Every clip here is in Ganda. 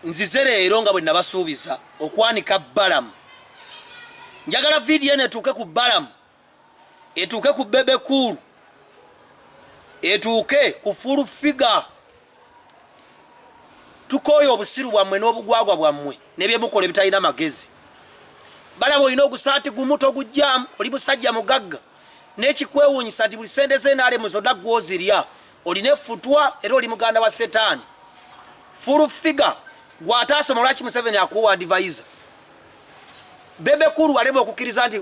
Nzize leero nga bwe nabasuubiza okwanika Balamu. Njagala vidiyo eno etuuke ku Balamu, etuuke ku Bebe Cool, etuuke ku Full Figure. Tukooye obusiru bwammwe n'obugwagwa bwammwe n'ebyemukola ebitalina magezi. Balamu olina ogusaati gumu togujjaamu, oli musajja mugagga. N'ekikwewuunyisa nti buli ssente z'NRM zonna gw'ozirya, olina effutwa era oli muganda wa Setaani. Full Figure gw'ataasoma lwaki Museveni akuwa advisor? Bebe Cool walema okukkiriza nti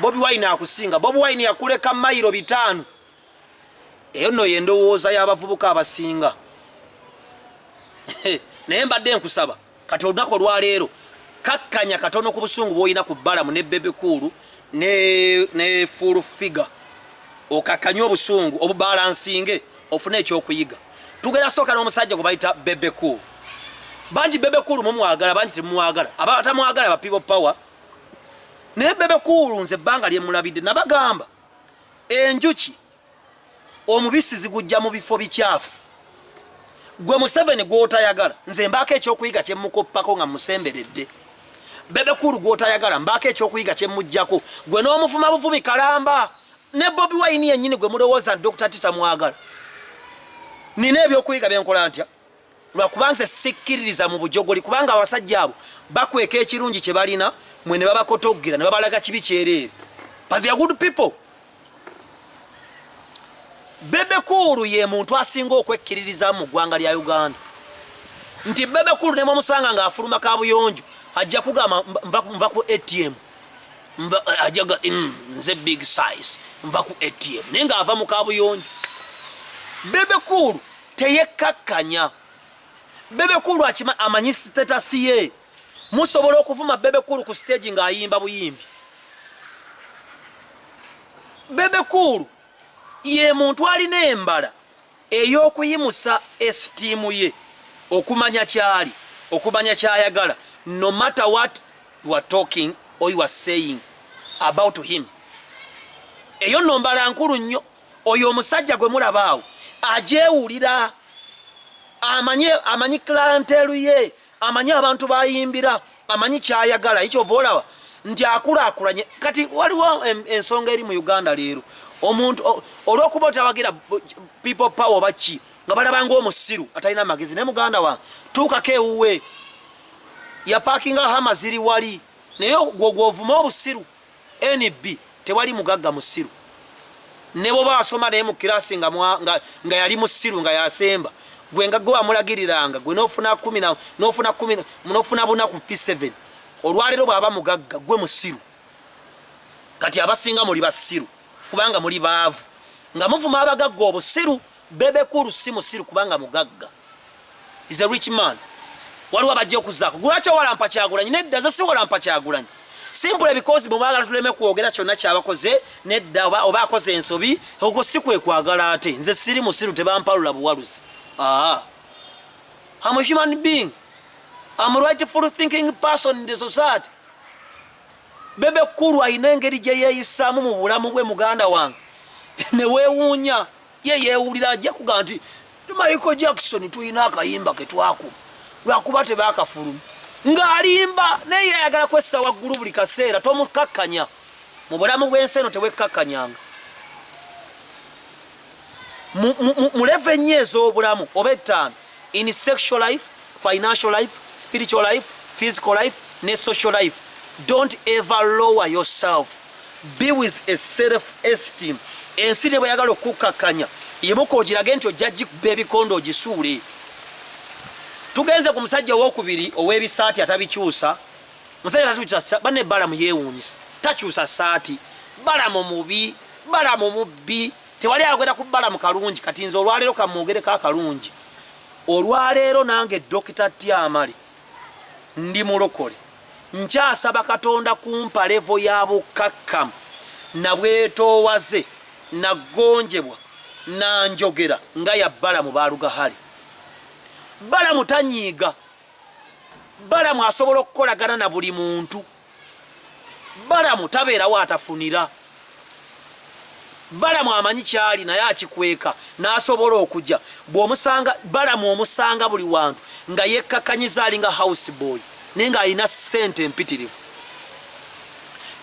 Bobi Wine akusinga. Bobi Wine yakuleka mayiro 5. Eyo nno y'endowooza y'abavubuka abasinga. Naye mbadde nkusaba kati olunaku olwaleero kakkanya katono ku busungu bw'olina ku Balamu ne Bebe Cool ne Full Figure, okakkanye obusungu obubalansinge ofune ekyokuyiga. Tugenda sooka n'omusajja gwe bayita Bebe Cool. Bangi Bebe Cool mumwagala, bangi temumwagala, abatamwagala ba People Power. Naye Bebe Cool nze ebbanga lye mulabidde nabagamba enjuki omubisi zigujja mu bifo bikyafu. Gwe Museveni gw'otayagala nze mbaako ekyokuyiga kye mmukoppako nga mmusemberedde. Bebe Cool gw'otayagala mbaako ekyokuyiga kye mmuggyako. Gwe n'omuvuma buvumi kalamba. Ne Bobi Wine yennyini gwe mulowooza nti Dokita Tita mwagala. Nina ebyokuyiga bye nkola ntya? Lwakuba nze sikkiririza mu bujogoli, kubanga abasajja abo bakweka ekirungi kye balina, mwe ne babakotoggera ne babalaga kibi kyereere. But they are good people. Bebe Cool ye muntu asinga okwekkiririza mu ggwanga lya Uganda. Nti Bebe Cool ne mwamusanga ng'afuluma kabuyonjo ajja kugamba nva ku ATM. Nva, ajja ga, nze big size nva ku ATM, naye ng'ava mu kabuyonjo. Bebe Cool teyekkakkanya. Bebe Cool amanyi status ye. Musobola okuvuma Bebe Cool ku stage ng'ayimba buyimbi. Bebe Cool ye muntu alina embala ey'okuyimusa esteem ye, okumanya kyali, okumanya kyayagala, no matter what you are talking or you are saying about him. Eyo nno mbala nkulu nnyo. Oyo omusajja gwe mulaba awo agyewulira, amanyi clientele ye, amanyi abantu bayimbira, amanyi kyayagala. Ekyo ova olaba nti akulaakulanye. Kati waliwo ensonga eri mu Uganda leero, omuntu olw'okuba otawagira People Power oba ki, nga balaba ng'omusiru atalina magezi. Naye muganda wange, tuukako ewuwe, yapaakinga hama ziri wali, naye gwo gw'ovuma obusiru. NB, tewali mugagga musiru. Ne bw'oba wasoma naye mu kirasi nga yali musiru nga yasemba, gwe nga gwe wamulagiriranga, gwe n'ofuna kumi na, n'ofuna kumi, n'ofuna buna ku P7. Olwaleero bw'aba mugagga, gwe musiru. Kati abasinga muli basiru kubanga muli baavu, nga muvuma abagagga obusiru. Bebe Cool si musiru kubanga mugagga, is a rich man. Waliwo abajja okuzaako lwaki owalampa Kyagulanyi. Nedda, ze si walampa Kyagulanyi, simple because bwe mwagala tuleme kwogera kyonna kyabakoze. Nedda, oba akoze ensobi, okwo si kwe kwagala. Ate nze siri musiru, tebampalula buwaluzi. I'm a human being, I'm a rightful thinking person in the society. Bebe Cool alina engeri gye yeeyisaamu mu bulamu bwe, muganda wange, ne weewuunya. Ye yeewulira ajja kugamba nti Michael Jackson tulina akayimba ke twakuba, lwakuba tebaakafuluma, ng'alimba, naye yayagala kwessa waggulu buli kaseera. Tomukakkanya mu bulamu bw'ensi eno, tewekkakkanyanga mu level ennyo ez'obulamu oba ettaano: in sexual life, financial life, spiritual life, physical life ne social life. Don't ever lower yourself, be with a self esteem. Ensi ne bweyagala okukkakkanya, yimuka ogirage nti ojja gikuba ebikondo ogisuule. Tugenze ku musajja owokubiri ow'ebisaati atabikyusa. Musajja tatukyusa banne. Balamu yeewuunyisa, takyusa saati. Balamu mubi, Balamu mubbi, tewali ayogera ku Balamu kalungi. Kati nze olwaleero kamwogereko akalungi. Olwaleero nange Dokita Tyamale ndi mulokole, nkyasaba Katonda kumpa level ya bukkakkamu na bwetoowaze naggonjebwa nanjogera nga ya Balamu Balugahale. Balamu tanyiiga, Balamu asobola okukolagana na buli muntu, Balamu tabeerawo atafunira. Balamu amanyi kyali naye akikweka n'asobola okujja. Bw'omusanga Balamu omusanga buli wantu nga yekkakanyiza alinga house boy naye ng'alina ssente empitirivu.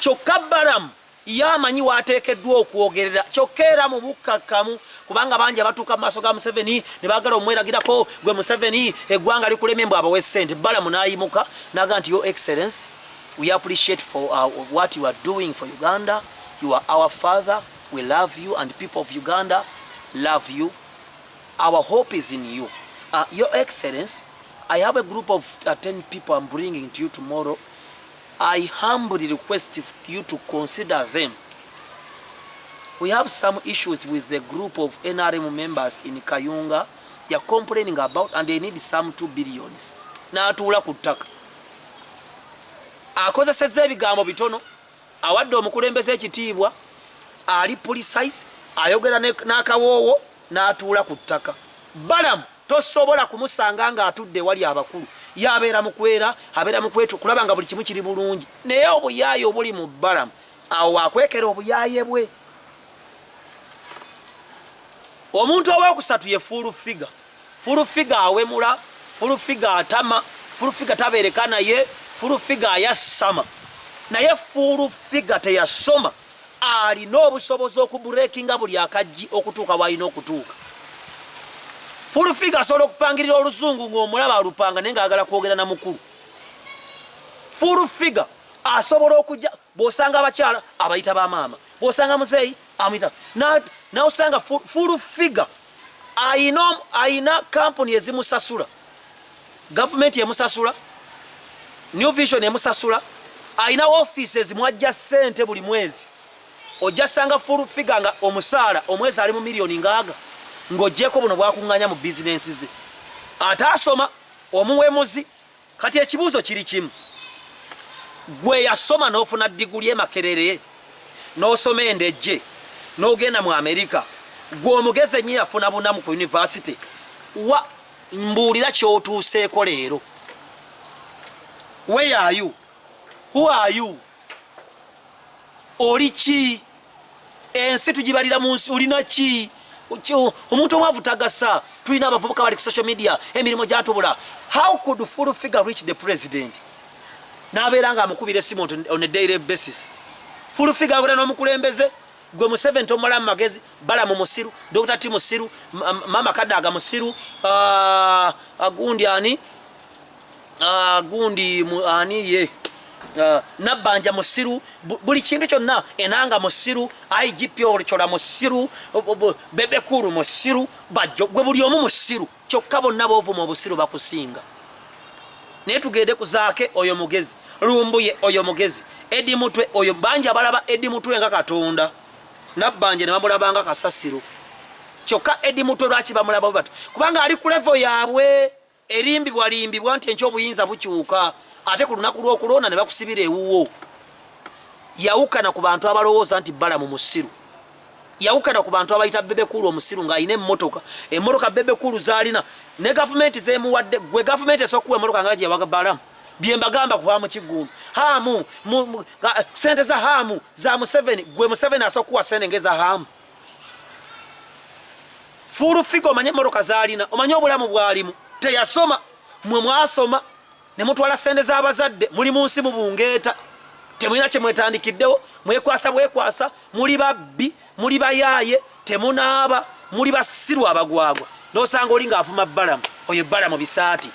Kyokka Balamu ye amanyi w'ateekeddwa okwogerera kyokka era mu bukkakkamu kubanga bangi abatuuka mu maaso ga Museveni ne baagala omweragirako gwe Museveni eggwanga likulemye mbu abawe ssente. Balamu n'ayimuka n'agamba nti your excellence we appreciate for what you are doing for Uganda. You are our father. We love you and people of Uganda love you. Our hope is in you. Your Excellency, I have a group of 10 people I'm bringing to you tomorrow. I humbly request you to consider them. We have some issues with the group of NRM members in Kayunga. They are complaining about and they need some 2 billions. N'atuula ku ttaka. Akozesezza ebigambo bitono, awadde omukulembeze ekitiibwa, ali precise, ayogera n'akawoowo n'atuula ku ttaka. Balamu tosobola kumusanga ng'atudde ewali abakulu. Ye abeera mu kwera, abeera mu kwetu kulaba nga buli kimu kiri bulungi. Naye obuyaaye obuli mu Balamu, awo wakwekera obuyaaye bwe. Omuntu owokusatu ye full figure. Full figure awemula, full figure atama, full figure tabeereka naye, full figure ayassama. Naye full figure teyasoma, alina obusobozi okuburekinga buli akaggi okutuuka w'alina okutuuka. Full figure asobola okupangirira oluzungu ng'omulaba alupanga naye ng'ayagala kwogera na mukulu. Full figure asobola okujja bw'osanga abakyala abayita ba maama, bw'osanga muzeeyi amuyita n'osanga full figure ayina kampuni ezimusasula, gavumenti emusasula, New Vision emusasula, ayina offices mwajja ssente buli mwezi. Ojja sanga full figure nga omusaala omwezi ali mu miliyoni ngaaga, ng'oggyeko buno bwakuŋŋaanya mu bizinensi ze. Ate asoma omuwemuzi. Kati ekibuuzo kiri kimu, gwe yasoma n'ofuna diguli e Makerere, n'osoma endejje, n'ogenda mu Amerika, gwe omugezi ennyo yafuna bunamu ku yunivasite, wa mbuulira ky'otuuseeko leero. Where are you? Who are you? Oli ki? Ensi tugibalira mu nsi, olina ki? Omuntu omwavu tagasa. Tulina abavubuka bali ku social media, emirimu gyatubula. How could full figure reach the president? N'abeera nga amukubira essimu on a daily basis. Full figure agula n'omukulembeze. Gwe Museveni tomala mu magezi. Balamu musiru, Dr. T musiru, Mama Kadaga musiru, gundi ani, gundi ani ye, Nabbanja musiru, buli kintu kyonna Enanga musiru, IGP Oluchola musiru, Bebe Cool musiru, Bajjo, gwe buli omu musiru. Kyokka bonna boovuma obusiru bakusinga. Naye tugende ku Zaake, oyo mugezi, Lumbuye oyo mugezi, Eddie Mutwe oyo, bangi abalaba Eddie Mutwe nga Katonda, Nabbanja ne bamulaba nga kasasiro. Kyokka Eddie Mutwe lwaki bamulaba bwe batyo? Kubanga ali ku level yaabwe. Erimbibwa limbibwa nti enkya obuyinza bukyuka, ate ku lunaku lw'okulonda ne bakusibira ewuwo. Yawukana ku bantu abalowooza nti Balamu musiru. Yawukana ku bantu abayita Bebe Cool omusiru ng'alina emmotoka. Emmotoka Bebe Cool z'alina ne gavumenti zeemuwadde. Gwe gavumenti esobola kuwa emmotoka nga gye yawaga Balamu? Bye mbagamba kuva mu Kiggundu. Haamu, ssente za Haamu za Museveni. Gwe Museveni asobola kuwa ssente ng'eza Haamu? Full figure omanye emmotoka z'alina, omanye obulamu bw'alimu. Teyasoma, mwe mwasoma ne mutwala ssente z'abazadde, muli mu nsi mubungeeta, temulina kye mwetandikiddewo, mwekwasa bwekwasa, muli babbi, muli bayaaye, temunaaba, muli basiru abagwagwa. N'osanga oli ng'avuma Balamu, oyo Balamu bisaati.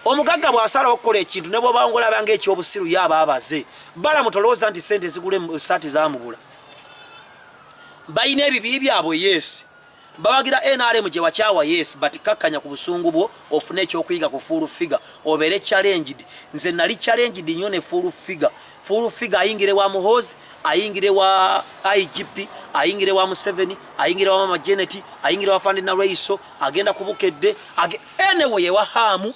Omugagga bw'asalawo okukola ekintu ne bw'oba ng'olaba ng'ekyobusiru ye aba abaze. Balamu tolowooza nti ssente ezigula esaati zaamubula. Balina ebibi byabwe, yes. Bawagira NRM gye wakyawa, yes, but kakkanya ku busungu bwo ofune ekyokuyiga ku full figure, obeere challenged. Nze nali challenged nnyo ne full figure. Full figure ayingire wa Muhoozi, ayingire wa IGP, ayingire wa Museveni, ayingire wa Mama Janet, ayingire wa Fandi Nalweyiso, agenda ku Bukedde, anyway ewa Haamu,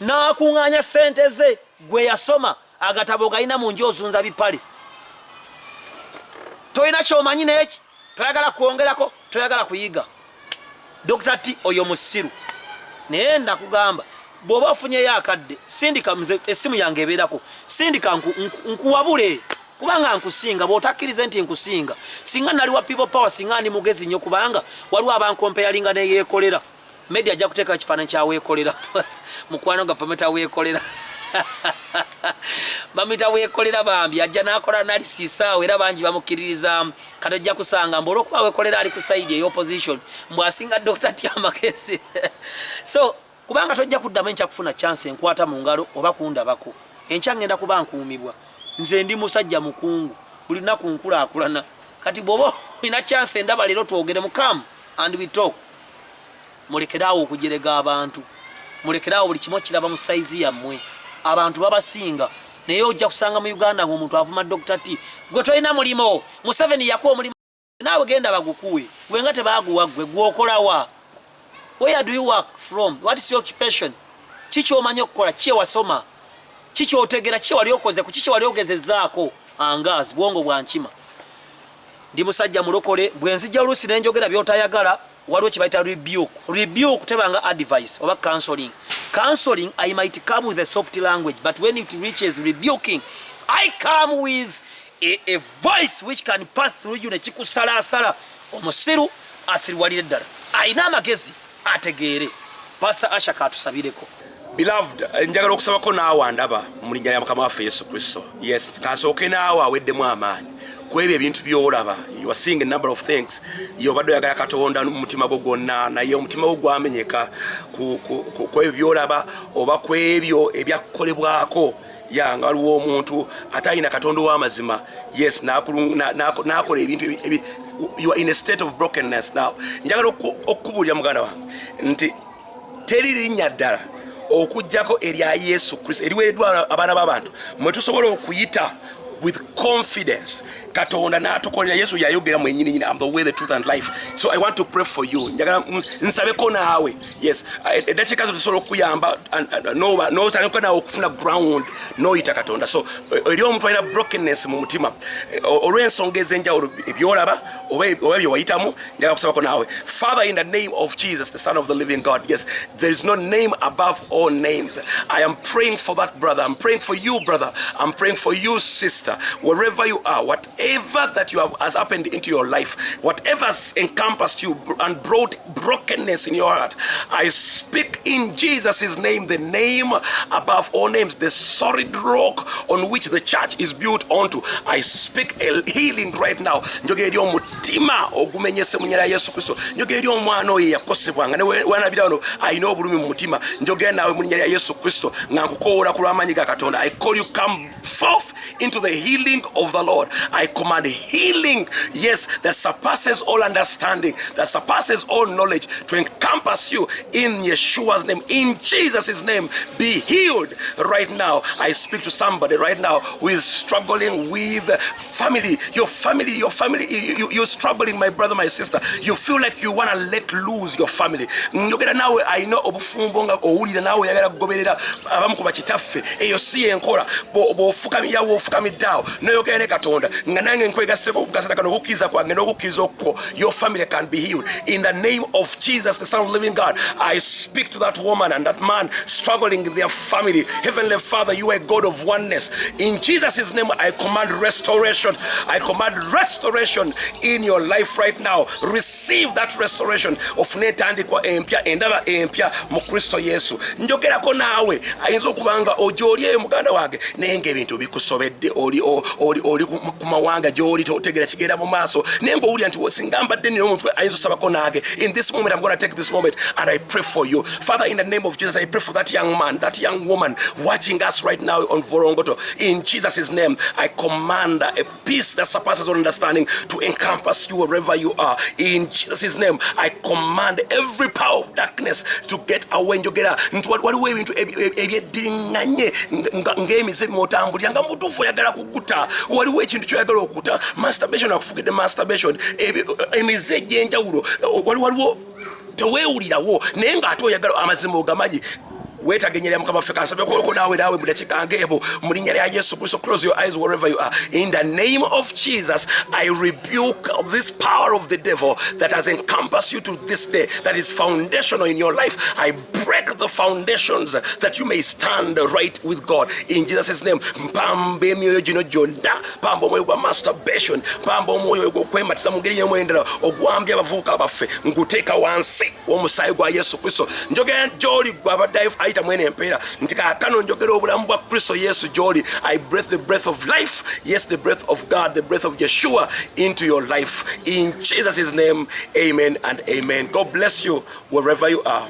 n'akuŋŋaanya ssente ze. Gwe yasoma agatabo galina mu nju ozunza bipale, tolina kyomanyi n'eki, toyagala kwongerako, toyagala kuyiga. Dr. T oyo musiru. Naye ndakugamba bw'oba ofunyeyo akadde, sindika nze essimu yange ebeerako, sindika nkuwabule. Kubanga nkusinga, bw'otakkirize nti nkusinga. Singa nali wa People Power, singa ndi mugezi nnyo, kubanga waliwo abankompeyalinga neyeekolera. Media ajja kuteekayo ekifaananyi kyaweekolera, mukwano gaffe mutaweekolera, bamwita Weekolera. Bambi ajja n'akola analysis awo, era bangi bamukkiririzaamu. Kati ojja kusanga mbu olwokuba Weekolera ali ku side ey'opposition, mbw asinga Dr. T amagezi. So kubanga tojja kuddamu enkya kufuna chance enkwata mu ngalo oba kundabako. Enkya ngenda kuba nkuumibwa. Nze ndi musajja mukungu, buli lunaku nkulaakulana. Kati bw'oba olina chance endaba leero, twogere mu come and we talk. Mulekeraawo okujerega abantu, mulekeraawo buli kimu kiraba mu size yammwe. Abantu babasinga, naye ojja kusanga mu Uganda ngaomuntu avuma Dr. T. Gwe tolina mulimo, Museveni yakuwa omulimu, naawe genda bagukuwe. Gwe nga tebaguwa, gwe gwokolawa? Where do you work from? What is your occupation? Kikyomanyi okukola? Ki ewasoma? Kikyotegera? Ki wali okoze ku kiki wali ogezezaako? Angazi bwongo bwa nkima. Ndi musajja mulokole. Bwe nzija oluusi nenjogera byotayagala, waliwo kyebayita rebuke. Rebuke tebanga advice oba counseling. Counseling, I might come with a soft language, but when it reaches rebuking, I come with a voice which can pass through you nekikusalasala. Omusiru asiriwalire ddala, alina amagezi ategeere. Pastor Asha katusabireko. Beloved, njagala okusabako naawe andaba mu linnya lya Mukama waffe Yesu Kristo. Yes, kansooke naawe aweddemu amaanyi ku ebyo ebintu by'olaba. You are seeing a number of things. Ye obadde oyagala Katonda mu mutima gwo gwonna, naye omutima gwo gwamenyeka ku ebyo by'olaba oba ku ebyo ebyakukolebwako. Ya nga waliwo omuntu atalina Katonda ow'amazima, yes, n'akola ebintu you are in a state of brokenness now. Njagala okukubuulira, muganda wange, nti teri linnya ddala okugjako erya Yesu Kristo eriweereddwa abaana b'abantu mwe tusobola okuyita with confidence, Katonda n'atukolera. Yesu yayogera mwenyini nyini, "I'm the way, the truth and life." So I want to pray for you. Njagala nsabeko naawe. Yes, eddakiika zo tusobola okukuyamba n'otandika naawe okufuna ground n'oyita Katonda. So eri omuntu alina brokenness mu mutima olw'ensonga ez'enjawulo, ebyolaba oba byewayitamu, njagala kusabako naawe. Father, in the name of Jesus, the Son of the living God, yes, there is no name above all names. I am praying for that brother. I'm praying for you, brother. I'm praying for you, sister, wherever you are. Whatever that you have has happened into your life, whatever has encompassed you and brought brokenness in your heart, I speak in Jesus' name, the name above all names, the solid rock on which the church is built onto. I speak a healing right now. Njogera eri omutima ogumenyese mu nnyala ya Yesu Kristo. Njogera eri omwana oyo eyakosebwanga newanabira wano alina obulumi mu mutima. Njogera naawe mu linnya lya Yesu Kristo nga nkukowoola ku lw'amaanyi ga Katonda. I call you, come forth into the healing of the Lord. I command healing, yes, that surpasses all understanding, that surpasses all knowledge, to encompass you in Yeshua's name, in Jesus' name. Be healed right now. I speak to somebody right now who is struggling with family, your family, your family. You're struggling, my brother, my sister. You feel like you want to let loose your family. Njogera naawe alina obufumbo nga owulira naawe oyagala kugoberera abamu ku bakitaffe. Eyo si yenkola. Bw'ofukamira, w'ofukamidde awo noyogera ne Katonda nga nange nkwegasseko okugasana kano, okukkiriza kwange n'okukkiriza okwo, your family can be healed in the name of Jesus, the Son of the living God. I speak to that woman and that man struggling in their family. Heavenly Father, you are a God of oneness. In Jesus' name, I command restoration. I command restoration in your life right now. Receive that restoration. Ofune entandikwa empya, endaba empya mu Kristo Yesu. Njogerako naawe ayinza okuba nga ogyoli eyo, muganda wange, naye ngaebintu bikusobedde. Oli ku mawanga gyoli, totegera kigenda mu maaso, naye ngaowulira nti singa mbadde nina omuntu ayinza osabako nange. In this moment, I'm going to take this moment and I pray for you. Father, in the name of Jesus, I pray for that young man, that young woman watching us right now on Vorongoto. In Jesus' name, I command a peace that surpasses all understanding to encompass you wherever you are. In Jesus' name, I command every power of darkness to get away. Njogera nti waliwo ebintu ebyeddiringanye ng'emize mwotambulira nga mubutuufu oyagala kuguta. Waliwo ekintu kyoyagala okuta, masturbation akufugidde, masturbation, emize egy'enjawulo. Waliwo teweewulirawo naye ng'ate oyagala amazima ogamanyi. Weetaaga erinnya lya Mukama waffe. Kansabeko naawe naawe mu dakiika ng'ebo, mu linnya lya Yesu Kristo. Close your eyes wherever you are. In the name of Jesus, I rebuke this power of the devil that has encompassed you to this day, that is foundational in your life. I break the foundations that you may stand right with God, in Jesus' name. Mpamba emyoyo gino gyonna, pamba omwoyo gwa masturbation, pamba omwoyo gw'okwematiza mu ngeri y'emu endala ogwambye abavubuka baffe, nguteeka wansi w'omusaayi gwa Yesu Kristo. Njogera gy'oli gwe abadde ayita mwene empeera nti kaakano njogera obulamu bwa Kristo Yesu gy'oli. I breath the breath of life, yes, the breath of God, the breath of Yeshua into your life, in Jesus' name. Amen and amen. God bless you wherever you are.